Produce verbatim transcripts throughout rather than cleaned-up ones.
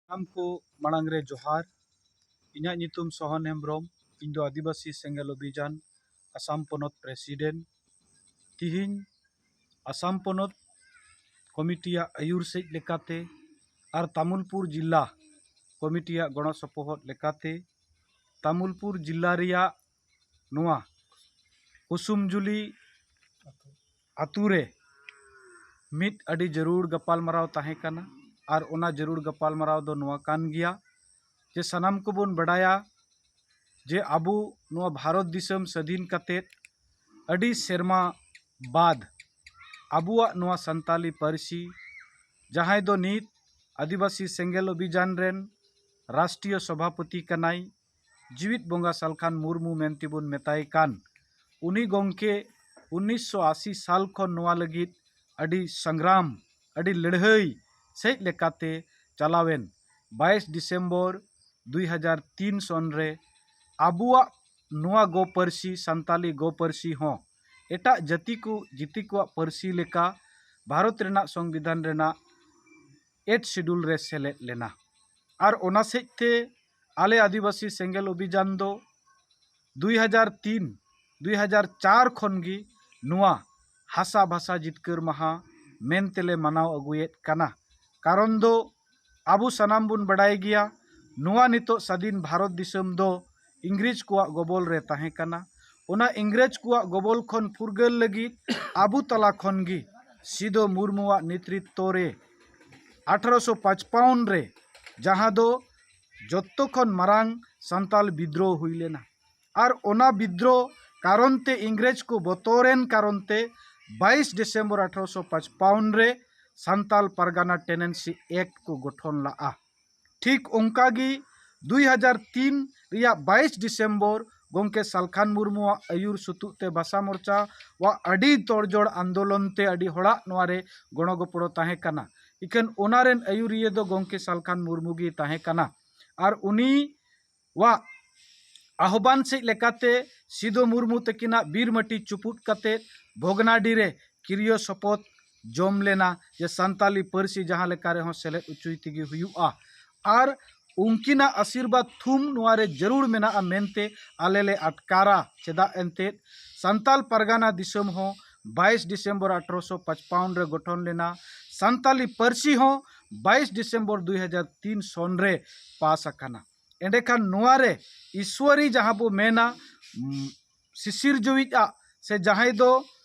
ᱥᱟᱱᱟᱢ ᱠᱚ ᱢᱟᱲᱟᱝ ᱨᱮ ᱡᱚᱦᱟᱨ᱾ ᱤᱧᱟᱹᱜ ᱧᱩᱛᱩᱢ ᱥᱚᱦᱚᱱ ᱦᱮᱢᱵᱨᱚᱢ᱾ ᱤᱧ ᱫᱚ ᱟᱹᱫᱤᱵᱟᱹᱥᱤ ᱥᱮᱸᱜᱮᱞ ᱚᱵᱷᱤᱡᱟᱱ ᱟᱥᱟᱢ ᱯᱚᱱᱚᱛ ᱯᱨᱮᱥᱤᱰᱮᱱᱴ᱾ ᱛᱤᱦᱤᱧ ᱟᱥᱟᱢ ᱯᱚᱱᱚᱛ ᱠᱚᱢᱤᱴᱤᱭᱟᱜ ᱟᱹᱭᱩᱨ ᱥᱮᱫ ᱞᱮᱠᱟᱛᱮ ᱟᱨ ᱛᱟᱢᱩᱞᱯᱩᱨ ᱡᱤᱞᱟ ᱠᱚᱢᱤᱴᱤᱭᱟᱜ ᱜᱚᱲᱚ ᱥᱚᱯᱚᱦᱚᱫ ᱞᱮᱠᱟᱛᱮ ᱛᱟᱢᱩᱞᱯᱩᱨ ᱡᱤᱞᱟ ᱨᱮᱭᱟᱜ ᱱᱚᱣᱟ ᱠᱩᱥᱩᱢᱡᱩᱞᱤ ᱟᱛᱳ ᱨᱮ ᱢᱤᱫ ᱟᱹᱰᱤ ᱡᱟᱹᱨᱩᱲ ᱜᱟᱯᱟᱞᱢᱟᱨᱟᱣ ᱛᱟᱦᱮᱸ ᱠᱟᱱᱟ᱾ ᱟᱨ ᱚᱱᱟ ᱡᱟᱹᱨᱩᱲ ᱜᱟᱯᱟᱞᱢᱟᱨᱟᱣ ᱫᱚ ᱱᱚᱣᱟ ᱠᱟᱱ ᱜᱮᱭᱟ ᱡᱮ ᱥᱟᱱᱟᱢ ᱠᱚᱵᱚᱱ ᱵᱟᱰᱟᱭᱟ ᱡᱮ ᱟᱵᱚ ᱱᱚᱣᱟ ᱵᱷᱟᱨᱚᱛ ᱫᱤᱥᱚᱢ ᱥᱟᱹᱫᱷᱤᱱ ᱠᱟᱛᱮᱫ ᱟᱹᱰᱤ ᱥᱮᱨᱢᱟ ᱵᱟᱫ ᱟᱵᱚᱣᱟᱜ ᱱᱚᱣᱟ ᱥᱟᱱᱛᱟᱞᱤ ᱯᱟᱹᱨᱥᱤ, ᱡᱟᱦᱟᱸᱭ ᱫᱚ ᱱᱤᱛ ᱟᱹᱫᱤᱵᱟᱹᱥᱤ ᱥᱮᱸᱜᱮᱞ ᱚᱵᱷᱤᱡᱟᱱ ᱨᱮᱱ ᱨᱟᱥᱴᱨᱤᱭᱚ ᱥᱚᱵᱷᱟᱯᱚᱛᱤ ᱠᱟᱱᱟᱭ, ᱡᱤᱣᱤᱫ ᱵᱚᱸᱜᱟ ᱥᱟᱞᱠᱷᱟᱱ ᱢᱩᱨᱢᱩ ᱢᱮᱱᱛᱮᱵᱚᱱ ᱢᱮᱛᱟᱭ ᱠᱟᱱ, ᱩᱱᱤ ᱜᱚᱢᱠᱮ ᱩᱱᱤᱥᱥᱚ ᱟᱥᱤ ᱥᱟᱞ ᱠᱷᱚᱱ ᱱᱚᱣᱟ ᱞᱟᱹᱜᱤᱫ ᱟᱹᱰᱤ ᱥᱚᱝᱜᱨᱟᱢ, ᱟᱹᱰᱤ ᱞᱟᱹᱲᱦᱟᱹᱭ ᱥᱮᱫ ᱞᱮᱠᱟᱛᱮ ᱪᱟᱞᱟᱣᱮᱱ ᱵᱟᱭᱤᱥ ᱰᱤᱥᱮᱢᱵᱚᱨ ᱫᱩᱭ ᱦᱟᱡᱟᱨ ᱛᱤᱱ ᱥᱚᱱ ᱨᱮ ᱟᱵᱚᱣᱟᱜ ᱱᱚᱣᱟ ᱜᱚ ᱯᱟᱹᱨᱥᱤ, ᱥᱟᱱᱛᱟᱞᱤ ᱜᱚ ᱯᱟᱹᱨᱥᱤ ᱦᱚᱸ ᱮᱴᱟᱜ ᱡᱟᱹᱛᱤ ᱠᱚ, ᱡᱟᱹᱛᱤ ᱠᱚᱣᱟᱜ ᱯᱟᱹᱨᱥᱤ ᱞᱮᱠᱟ ᱵᱷᱟᱨᱚᱛ ᱨᱮᱱᱟᱜ ᱥᱚᱝᱵᱤᱫᱷᱟᱱ ᱨᱮᱱᱟᱜ ᱮᱭᱤᱴ ᱥᱤᱰᱩᱞ ᱨᱮ ᱥᱮᱞᱮᱫ ᱞᱮᱱᱟ᱾ ᱟᱨ ᱚᱱᱟ ᱥᱮᱫ ᱛᱮ ᱟᱞᱮ ᱟᱹᱫᱤᱵᱟᱹᱥᱤ ᱥᱮᱸᱜᱮᱞ ᱚᱵᱷᱤᱡᱟᱱ ᱫᱚ ᱫᱩᱭ ᱦᱟᱡᱟᱨ ᱛᱤᱱ, ᱫᱩᱭ ᱦᱟᱡᱟᱨ ᱪᱟᱨ ᱠᱷᱚᱱ ᱜᱮ ᱱᱚᱣᱟ ᱦᱟᱥᱟ ᱵᱷᱟᱥᱟ ᱡᱤᱛᱠᱟᱹᱨ ᱢᱟᱦᱟ ᱢᱮᱱ ᱛᱮᱞᱮ ᱢᱟᱱᱟᱣ ᱟᱹᱜᱩᱭᱮᱫ ᱠᱟᱱᱟ᱾ ᱠᱟᱨᱚᱱ ᱫᱚ ᱟᱵᱚ ᱥᱟᱱᱟᱢ ᱵᱚᱱ ᱵᱟᱰᱟᱭ ᱜᱮᱭᱟ, ᱱᱚᱣᱟ ᱱᱤᱛᱚᱜ ᱥᱟᱹᱫᱷᱤᱱ ᱵᱷᱟᱨᱚᱛ ᱫᱤᱥᱚᱢ ᱫᱚ ᱤᱝᱨᱮᱡᱽ ᱠᱚᱣᱟᱜ ᱜᱚᱵᱚᱞ ᱨᱮ ᱛᱟᱦᱮᱸ ᱠᱟᱱᱟ᱾ ᱚᱱᱟ ᱤᱝᱨᱮᱡᱽ ᱠᱚᱣᱟᱜ ᱜᱚᱵᱚᱞ ᱠᱷᱚᱱ ᱯᱷᱩᱨᱜᱟᱹᱞ ᱞᱟᱹᱜᱤᱫ ᱟᱵᱚ ᱛᱟᱞᱟ ᱠᱷᱚᱱ ᱜᱮ ᱥᱤᱫᱚ ᱢᱩᱨᱢᱩᱣᱟᱜ ᱱᱮᱛᱨᱤᱛᱛᱚ ᱨᱮ ᱟᱴᱷᱨᱚᱥᱚ ᱯᱟᱸᱪᱯᱟᱣᱱ ᱨᱮ, ᱡᱟᱦᱟᱸ ᱫᱚ ᱡᱚᱛᱚ ᱠᱷᱚᱱ ᱢᱟᱨᱟᱝ ᱥᱟᱱᱛᱟᱞ ᱵᱤᱫᱽᱨᱳᱦᱚ ᱦᱩᱭ ᱞᱮᱱᱟ, ᱟᱨ ᱚᱱᱟ ᱵᱤᱫᱽᱨᱳᱦᱚ ᱠᱟᱨᱚᱱ ᱛᱮ, ᱤᱝᱨᱮᱡᱽ ᱠᱚ ᱵᱚᱛᱚᱨᱮᱱ ᱠᱟᱨᱚᱱ ᱛᱮ, ᱵᱟᱭᱤᱥ ᱰᱤᱥᱮᱢᱵᱚᱨ ᱟᱴᱷᱨᱚᱥᱚ ᱯᱟᱸᱪᱯᱟᱣᱱ ᱨᱮ ᱥᱟᱱᱛᱟᱞ ᱯᱟᱨᱜᱟᱱᱟ ᱴᱮᱱᱮᱱᱥᱤ ᱮᱠᱴ ᱠᱚ ᱜᱚᱴᱷᱚᱱ ᱞᱟᱜᱼᱟ᱾ ᱴᱷᱤᱠ ᱚᱱᱠᱟ ᱜᱮ ᱫᱩᱭ ᱦᱟᱡᱟᱨ ᱛᱤᱱ ᱨᱮᱭᱟᱜ ᱵᱟᱭᱤᱥ ᱰᱤᱥᱮᱢᱵᱚᱨ ᱜᱚᱢᱠᱮ ᱥᱟᱞᱠᱷᱟᱱ ᱢᱩᱨᱢᱩᱣᱟᱜ ᱟᱹᱭᱩᱨ ᱥᱩᱛᱩᱜ ᱛᱮ ᱵᱷᱟᱥᱟ ᱢᱳᱨᱪᱟ ᱣᱟᱜ ᱟᱹᱰᱤ ᱛᱚᱲᱡᱚᱲ ᱟᱱᱫᱳᱞᱚᱱ ᱛᱮ ᱟᱹᱰᱤ ᱦᱚᱲᱟᱜ ᱱᱚᱣᱟ ᱨᱮ ᱜᱚᱲᱚ ᱜᱚᱯᱚᱲᱚ ᱛᱟᱦᱮᱸ ᱠᱟᱱᱟ᱾ ᱤᱠᱷᱟᱹᱱ ᱚᱱᱟ ᱨᱮᱱ ᱟᱹᱭᱩᱨᱤᱭᱟᱹ ᱫᱚ ᱜᱚᱢᱠᱮ ᱥᱟᱞᱠᱷᱟᱱ ᱢᱩᱨᱢᱩ ᱜᱮ ᱛᱟᱦᱮᱸ ᱠᱟᱱᱟ᱾ ᱟᱨ ᱩᱱᱤ ᱣᱟᱜ ᱟᱦᱵᱟᱱ ᱥᱮᱫ ᱞᱮᱠᱟᱛᱮ ᱥᱤᱫᱚ ᱢᱩᱨᱢᱩ ᱛᱟᱹᱠᱤᱱᱟᱜ ᱵᱤᱨ ᱢᱟᱹᱴᱤ ᱪᱩᱯᱩᱫ ᱠᱟᱛᱮ ᱵᱷᱚᱜᱽᱱᱟᱰᱤ ᱨᱮ ᱠᱤᱨᱤᱭᱚ ᱥᱚᱯᱚᱛ ᱡᱚᱢ ᱞᱮᱱᱟ ᱡᱮ ᱥᱟᱱᱛᱟᱞᱤ ᱯᱟᱹᱨᱥᱤ ᱡᱟᱦᱟᱸ ᱞᱮᱠᱟ ᱨᱮᱦᱚᱸ ᱥᱮᱞᱮᱫ ᱚᱪᱚᱭ ᱛᱮᱜᱮ ᱦᱩᱭᱩᱜᱼᱟ᱾ ᱟᱨ ᱩᱱᱠᱤᱱᱟᱜ ᱟᱥᱤᱨᱵᱟᱫᱽ ᱛᱷᱩᱢ ᱱᱚᱣᱟ ᱨᱮ ᱡᱟᱹᱨᱩᱲ ᱢᱮᱱᱟᱜᱼᱟ ᱢᱮᱱᱛᱮ ᱟᱞᱮ ᱞᱮ ᱟᱴᱠᱟᱨᱟ᱾ ᱪᱮᱫᱟᱜ ᱮᱱᱛᱮᱫ ᱥᱟᱱᱛᱟᱞ ᱯᱟᱨᱜᱟᱱᱟ ᱫᱤᱥᱚᱢ ᱦᱚᱸ ᱵᱟᱭᱤᱥ ᱰᱤᱥᱮᱢᱵᱚᱨ ᱟᱴᱷᱨᱚᱥᱚ ᱯᱟᱸᱪᱯᱟᱣᱱ ᱨᱮ ᱜᱚᱴᱷᱚᱱ ᱞᱮᱱᱟ᱾ ᱥᱟᱱᱛᱟᱞᱤ ᱯᱟᱹᱨᱥᱤ ᱦᱚᱸ ᱵᱟᱭᱤᱥ ᱰᱤᱥᱮᱢᱵᱚᱨ ᱫᱩᱭ ᱦᱟᱡᱟᱨ ᱛᱤᱱ ᱥᱚᱱ ᱨᱮ ᱯᱟᱥ ᱟᱠᱟᱱᱟ᱾ ᱮᱸᱰᱮᱠᱷᱟᱱ ᱱᱚᱣᱟ ᱨᱮ ᱤᱥᱣᱟᱨᱤ ᱡᱟᱦᱟᱸ ᱵᱚ ᱢᱮᱱᱟ, ᱩᱢ, ᱥᱤᱥᱤᱨᱡᱟᱹᱣᱤᱡ ᱟᱜ ᱥᱮ ᱡᱟᱦᱟᱸᱭ ᱫᱚ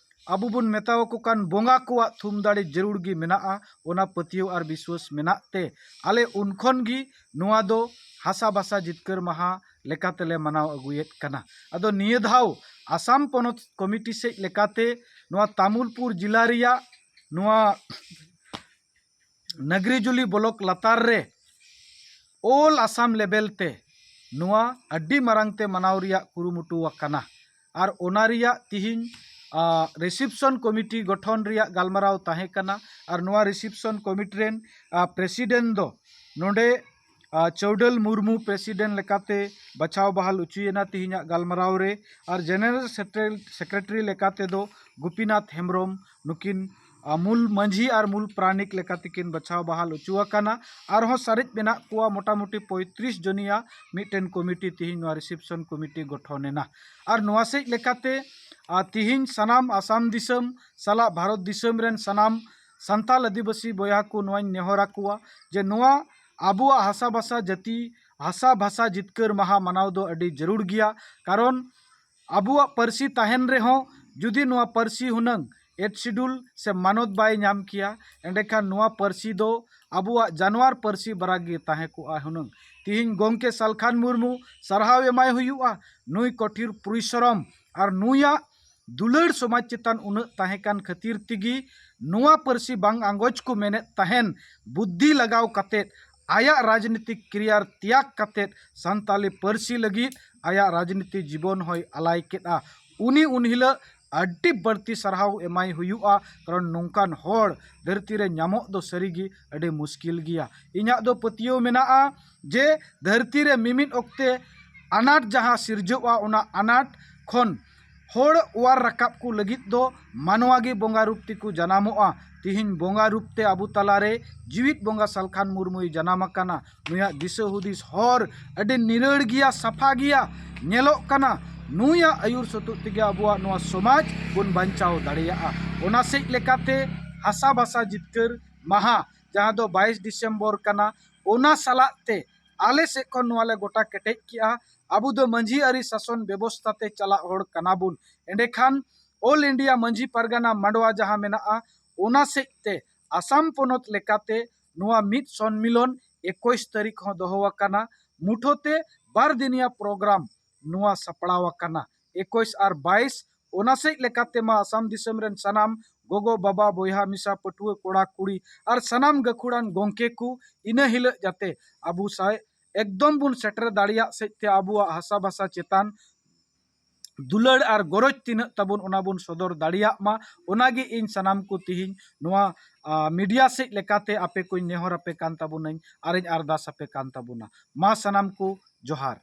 ᱟᱵᱚ ᱵᱚᱱ ᱢᱮᱛᱟᱣᱟᱠᱚ ᱠᱟᱱ ᱵᱚᱸᱜᱟ ᱠᱚᱣᱟᱜ ᱛᱷᱩᱢ ᱫᱟᱲᱮ ᱡᱟᱹᱨᱩᱲ ᱜᱮ ᱢᱮᱱᱟᱜᱼᱟ, ᱚᱱᱟ ᱯᱟᱹᱛᱭᱟᱹᱣ ᱟᱨ ᱵᱤᱥᱣᱟᱥ ᱢᱮᱱᱟᱜ ᱛᱮ ᱟᱞᱮ ᱩᱱ ᱠᱷᱚᱱ ᱜᱮ ᱱᱚᱣᱟ ᱫᱚ ᱦᱟᱥᱟ ᱵᱷᱟᱥᱟ ᱡᱤᱛᱠᱟᱹᱨ ᱢᱟᱦᱟ ᱞᱮᱠᱟ ᱛᱮᱞᱮ ᱢᱟᱱᱟᱣ ᱟᱹᱜᱩᱭᱮᱫ ᱠᱟᱱᱟ᱾ ᱟᱫᱚ ᱱᱤᱭᱟᱹ ᱫᱷᱟᱣ ᱟᱥᱟᱢ ᱯᱚᱱᱚᱛ ᱠᱚᱢᱤᱴᱤ ᱥᱮᱫ ᱞᱮᱠᱟᱛᱮ ᱱᱚᱣᱟ ᱛᱟᱢᱩᱞᱯᱩᱨ ᱡᱤᱞᱟ ᱨᱮᱭᱟᱜ ᱱᱚᱣᱟ ᱱᱟᱜᱽᱨᱤᱡᱩᱞᱤ ᱵᱞᱚᱠ ᱞᱟᱛᱟᱨ ᱨᱮ ᱚᱞ ᱟᱥᱟᱢ ᱞᱮᱵᱮᱞ ᱛᱮ ᱱᱚᱣᱟ ᱟᱹᱰᱤ ᱢᱟᱨᱟᱝ ᱛᱮ ᱢᱟᱱᱟᱣ ᱨᱮᱭᱟᱜ ᱠᱩᱨᱩᱢᱩᱴᱩ ᱟᱠᱟᱱᱟ᱾ ᱟᱨ ᱚᱱᱟ ᱨᱮᱭᱟᱜ ᱛᱤᱦᱤᱧ, ᱟ, ᱨᱤᱥᱤᱯᱥᱚᱱ ᱠᱚᱢᱤᱴᱤ ᱜᱚᱴᱷᱚᱱ ᱨᱮᱭᱟᱜ ᱜᱟᱞᱢᱟᱨᱟᱣ ᱛᱟᱦᱮᱸ ᱠᱟᱱᱟ᱾ ᱟᱨ ᱱᱚᱣᱟ ᱨᱤᱥᱤᱯᱥᱚᱱ ᱠᱚᱢᱤᱴᱤ ᱨᱮᱱ, ᱟ, ᱯᱨᱮᱥᱤᱰᱮᱱᱴ ᱫᱚ ᱱᱚᱰᱮ, ᱟ, ᱪᱟᱹᱣᱰᱟᱹᱞ ᱢᱩᱨᱢᱩ ᱯᱨᱮᱥᱤᱰᱮᱱᱴ ᱞᱮᱠᱟᱛᱮ ᱵᱟᱪᱷᱟᱣ ᱵᱟᱦᱟᱞ ᱦᱚᱪᱚᱭᱮᱱᱟ ᱛᱤᱦᱤᱧᱟᱜ ᱜᱟᱞᱢᱟᱨᱟᱣ ᱨᱮ᱾ ᱟᱨ ᱡᱮᱱᱟᱨᱮᱞ ᱥᱮᱠᱨᱮ-, ᱥᱮᱠᱨᱮᱴᱟᱨᱤ ᱞᱮᱠᱟᱛᱮ ᱫᱚ ᱜᱳᱯᱤᱱᱟᱛᱷ ᱦᱮᱢᱵᱨᱚᱢ, ᱱᱩᱠᱤᱱ, ᱟ, ᱢᱩᱞ ᱢᱟᱹᱡᱷᱤ ᱟᱨ ᱢᱩᱞ ᱯᱨᱟᱱᱤᱠ ᱞᱮᱠᱟ ᱛᱮᱠᱤᱱ ᱵᱟᱪᱷᱟᱣ ᱵᱟᱦᱟᱞ ᱦᱚᱪᱚ ᱟᱠᱟᱱᱟ᱾ ᱟᱨᱦᱚᱸ ᱥᱟᱨᱮᱡ ᱢᱮᱱᱟᱜ ᱠᱚᱣᱟ ᱢᱚᱴᱟᱢᱩᱴᱤ ᱯᱚᱸᱭᱛᱨᱤᱥ ᱡᱚᱱᱤᱭᱟ ᱢᱤᱫᱴᱮᱱ ᱠᱚᱢᱤᱴᱤ ᱛᱤᱦᱤᱧ ᱱᱚᱣᱟ ᱨᱤᱥᱤᱯᱥᱚᱱ ᱠᱚᱢᱤᱴᱤ ᱜᱚᱴᱷᱚᱱ ᱮᱱᱟ᱾ ᱟᱨ ᱱᱚᱣᱟ ᱥᱮᱡ ᱞᱮᱠᱟᱛᱮ, ᱟ, ᱛᱤᱦᱤᱧ ᱥᱟᱱᱟᱢ ᱟᱥᱟᱢ ᱫᱤᱥᱚᱢ ᱥᱟᱞᱟᱜ ᱵᱷᱟᱨᱚᱛ ᱫᱤᱥᱚᱢ ᱨᱮᱱ ᱥᱟᱱᱟᱢ ᱥᱟᱱᱛᱟᱞ ᱟᱹᱫᱤᱵᱟᱹᱥᱤ ᱵᱚᱭᱦᱟ ᱠᱚ ᱱᱚᱣᱟᱧ ᱱᱮᱦᱚᱨ ᱟᱠᱚᱣᱟ ᱡᱮ ᱱᱚᱣᱟ ᱟᱵᱚᱣᱟᱜ ᱦᱟᱥᱟ ᱵᱷᱟᱥᱟ ᱡᱟᱹᱛᱤ, ᱦᱟᱥᱟ ᱵᱷᱟᱥᱟ ᱡᱤᱛᱠᱟᱹᱨ ᱢᱟᱦᱟ ᱢᱟᱱᱟᱣ ᱫᱚ ᱟᱹᱰᱤ ᱡᱟᱹᱨᱩᱲ ᱜᱮᱭᱟ᱾ ᱠᱟᱨᱚᱱ ᱟᱵᱚᱣᱟᱜ ᱯᱟᱹᱨᱥᱤ ᱛᱟᱦᱮᱱ ᱨᱮᱦᱚᱸ ᱡᱩᱫᱤ ᱱᱚᱣᱟ ᱯᱟᱹᱨᱥᱤ ᱦᱩᱱᱟᱹᱝ ᱮᱭᱤᱴ ᱥᱤᱰᱩᱞ ᱥᱮ ᱢᱟᱱᱚᱛ ᱵᱟᱭ ᱧᱟᱢ ᱠᱮᱭᱟ, ᱮᱸᱰᱮᱠᱷᱟᱱ ᱱᱚᱣᱟ ᱯᱟᱹᱨᱥᱤ ᱫᱚ ᱟᱵᱚᱣᱟᱜ ᱡᱟᱱᱣᱟᱨ ᱯᱟᱹᱨᱥᱤ ᱵᱟᱨᱟ ᱜᱮ ᱛᱟᱦᱮᱸ ᱠᱚᱜᱼᱟ ᱦᱩᱱᱟᱹᱝ᱾ ᱛᱤᱦᱤᱧ ᱜᱚᱢᱠᱮ ᱥᱟᱞᱠᱷᱟᱱ ᱢᱩᱨᱢᱩ ᱥᱟᱨᱦᱟᱣ ᱮᱢᱟᱭ ᱦᱩᱭᱩᱜᱼᱟ, ᱱᱩᱭ ᱠᱚᱴᱷᱤᱨ ᱯᱚᱨᱤᱥᱨᱚᱢ ᱟᱨ ᱱᱩᱭᱟᱜ ᱫᱩᱞᱟᱹᱲ ᱥᱚᱢᱟᱡᱽ ᱪᱮᱛᱟᱱ ᱩᱱᱟᱹᱜ ᱛᱟᱦᱮᱸ ᱠᱟᱱ ᱠᱷᱟᱹᱛᱤᱨ ᱛᱮᱜᱮ ᱱᱚᱣᱟ ᱯᱟᱹᱨᱥᱤ ᱵᱟᱝ ᱟᱸᱜᱚᱪ ᱠᱚ ᱢᱮᱱᱮᱫ ᱛᱟᱦᱮᱱ, ᱵᱩᱫᱽᱫᱷᱤ ᱞᱟᱜᱟᱣ ᱠᱟᱛᱮᱫ ᱟᱭᱟᱜ ᱨᱟᱡᱽᱱᱤᱛᱤᱠ ᱠᱮᱨᱤᱭᱟᱨ ᱛᱮᱭᱟᱜ ᱠᱟᱛᱮᱫ ᱥᱟᱱᱛᱟᱞᱤ ᱯᱟᱹᱨᱥᱤ ᱞᱟᱹᱜᱤᱫ ᱟᱭᱟᱜ ᱨᱟᱡᱽᱱᱤᱛᱤ ᱡᱤᱵᱚᱱ ᱦᱚᱸᱭ ᱟᱞᱟᱭ ᱠᱮᱫᱼᱟ᱾ ᱩᱱᱤ ᱩᱱ ᱦᱤᱞᱳᱜ ᱟᱹᱰᱤ ᱵᱟᱹᱲᱛᱤ ᱥᱟᱨᱦᱟᱣ ᱮᱢᱟᱭ ᱦᱩᱭᱩᱜᱼᱟ, ᱠᱟᱨᱚᱱ ᱱᱚᱝᱠᱟᱱ ᱦᱚᱲ ᱫᱷᱟᱹᱨᱛᱤ ᱨᱮ ᱧᱟᱢᱚᱜ ᱫᱚ ᱥᱟᱹᱨᱤᱜᱮ ᱟᱹᱰᱤ ᱢᱩᱥᱠᱤᱞ ᱜᱮᱭᱟ᱾ ᱤᱧᱟᱹᱜ ᱫᱚ ᱯᱟᱹᱛᱭᱟᱹᱣ ᱢᱮᱱᱟᱜᱼᱟ ᱡᱮ ᱫᱷᱟᱹᱨᱛᱤ ᱨᱮ ᱢᱤᱢᱤᱫ ᱚᱠᱛᱮ ᱟᱱᱟᱴ ᱡᱟᱦᱟᱸ ᱥᱤᱨᱡᱟᱹᱜᱼᱟ, ᱚᱱᱟ ᱟᱱᱟᱴ ᱠᱷᱚᱱ ᱦᱚᱲ ᱚᱣᱟᱨ ᱨᱟᱠᱟᱵ ᱠᱚ ᱞᱟᱹᱜᱤᱫ ᱫᱚ ᱢᱟᱱᱣᱟ ᱜᱮ ᱵᱚᱸᱜᱟ ᱨᱩᱯ ᱛᱮᱠᱚ ᱡᱟᱱᱟᱢᱚᱜᱼᱟ᱾ ᱛᱤᱦᱤᱧ ᱵᱚᱸᱜᱟ ᱨᱩᱯ ᱛᱮ ᱟᱵᱚ ᱛᱟᱞᱟᱨᱮ ᱡᱤᱣᱤᱫ ᱵᱚᱸᱜᱟ ᱥᱟᱞᱠᱷᱟᱱ ᱢᱩᱨᱢᱩᱭ ᱡᱟᱱᱟᱢ ᱟᱠᱟᱱᱟ᱾ ᱱᱩᱭᱟᱜ ᱫᱤᱥᱟᱹ ᱦᱩᱫᱤᱥ ᱦᱚᱨ ᱟᱹᱰᱤ ᱱᱤᱨᱟᱹᱲ ᱜᱮᱭᱟ, ᱥᱟᱯᱷᱟ ᱜᱮᱭᱟ, ᱧᱮᱞᱚᱜ ᱠᱟᱱᱟ᱾ ᱱᱩᱭᱟᱜ ᱟᱹᱭᱩᱨ ᱥᱩᱛᱩᱜ ᱛᱮᱜᱮ ᱟᱵᱚᱣᱟᱜ ᱱᱚᱣᱟ ᱥᱚᱢᱟᱡᱽ ᱵᱚᱱ ᱵᱟᱧᱪᱟᱣ ᱫᱟᱲᱮᱭᱟᱜᱼᱟ᱾ ᱚᱱᱟ ᱥᱮᱫ ᱞᱮᱠᱟᱛᱮ ᱦᱟᱥᱟ ᱵᱷᱟᱥᱟ ᱡᱤᱛᱠᱟᱹᱨ ᱢᱟᱦᱟ, ᱡᱟᱦᱟᱸ ᱫᱚ ᱵᱟᱭᱤᱥ ᱰᱤᱥᱮᱢᱵᱚᱨ ᱠᱟᱱᱟ, ᱚᱱᱟ ᱥᱟᱞᱟᱜ ᱛᱮ ᱟᱞᱮ ᱥᱮᱫ ᱠᱷᱚᱱ ᱱᱚᱣᱟ ᱞᱮ ᱜᱚᱴᱟ ᱠᱮᱴᱮᱡ ᱠᱮᱜᱼᱟ᱾ ᱟᱵᱚ ᱫᱚ ᱢᱟᱹᱡᱷᱤ ᱟᱹᱨᱤ ᱥᱟᱥᱚᱱ ᱵᱮᱵᱚᱥᱛᱷᱟ ᱛᱮ ᱪᱟᱞᱟᱜ ᱦᱚᱲ ᱠᱟᱱᱟ ᱵᱚᱱ᱾ ᱮᱸᱰᱮᱠᱷᱟᱱ ᱚᱞ ᱤᱱᱰᱤᱭᱟ ᱢᱟᱹᱡᱷᱤ ᱯᱟᱨᱜᱟᱱᱟ ᱢᱟᱰᱣᱟ ᱡᱟᱦᱟᱸ ᱢᱮᱱᱟᱜᱼᱟ, ᱚᱱᱟ ᱥᱮᱫ ᱛᱮ ᱟᱥᱟᱢ ᱯᱚᱱᱚᱛ ᱞᱮᱠᱟᱛᱮ ᱱᱚᱣᱟ ᱢᱤᱫ ᱥᱚᱱᱢᱤᱞᱚᱱ ᱮᱠᱩᱥ ᱛᱟᱹᱨᱤᱠᱷ ᱦᱚᱸ ᱫᱚᱦᱚ ᱟᱠᱟᱱᱟ᱾ ᱢᱩᱴᱷᱟᱹᱛᱮ ᱵᱟᱨ ᱫᱤᱱᱤᱭᱟ ᱯᱨᱳᱜᱨᱟᱢ ᱱᱚᱣᱟ ᱥᱟᱯᱲᱟᱣ ᱟᱠᱟᱱᱟ᱾ ᱮᱠᱩᱥ ᱟᱨ ᱵᱟᱭᱤᱥ, ᱚᱱᱟ ᱥᱮᱫ ᱞᱮᱠᱟᱛᱮ ᱢᱟ ᱟᱥᱟᱢ ᱫᱤᱥᱚᱢ ᱨᱮᱱ ᱥᱟᱱᱟᱢ ᱜᱚᱜᱚ, ᱵᱟᱵᱟ, ᱵᱚᱭᱦᱟ, ᱢᱤᱥᱟ, ᱯᱟᱹᱴᱷᱩᱣᱟᱹ, ᱠᱚᱲᱟ, ᱠᱩᱲᱤ ᱟᱨ ᱥᱟᱱᱟᱢ ᱜᱟᱹᱠᱷᱩᱲᱟᱱ ᱜᱚᱢᱠᱮ ᱠᱚ ᱤᱱᱟᱹ ᱦᱤᱞᱳᱜ ᱡᱟᱛᱮ ᱟᱵᱚ ᱥᱟᱭ ᱮᱠᱫᱚᱢ ᱵᱚᱱ ᱥᱮᱴᱮᱨ ᱫᱟᱲᱮᱭᱟᱜ ᱥᱮᱫ ᱛᱮ ᱟᱵᱚᱣᱟᱜ ᱦᱟᱥᱟ ᱵᱷᱟᱥᱟ ᱪᱮᱛᱟᱱ ᱫᱩᱞᱟᱹᱲ ᱟᱨ ᱜᱚᱨᱚᱡᱽ ᱛᱤᱱᱟᱹᱜ ᱛᱟᱵᱚᱱ, ᱚᱱᱟ ᱵᱚᱱ ᱥᱚᱫᱚᱨ ᱫᱟᱲᱮᱭᱟᱜ ᱢᱟ᱾ ᱚᱱᱟᱜᱮ ᱤᱧ ᱥᱟᱱᱟᱢ ᱠᱚ ᱛᱤᱦᱤᱧ ᱱᱚᱣᱟ, ᱟ, ᱢᱤᱰᱤᱭᱟ ᱥᱮᱫ ᱞᱮᱠᱟᱛᱮ ᱟᱯᱮ ᱠᱚᱧ ᱱᱮᱦᱚᱨ ᱟᱯᱮ ᱠᱟᱱ ᱛᱟᱵᱚᱱᱟᱹᱧ ᱟᱨᱤᱧ ᱟᱨᱫᱟᱥ ᱟᱯᱮ ᱠᱟᱱ ᱛᱟᱵᱚᱱᱟ᱾ ᱢᱟ ᱥᱟᱱᱟᱢ ᱠᱚ ᱡᱚᱦᱟᱨ᱾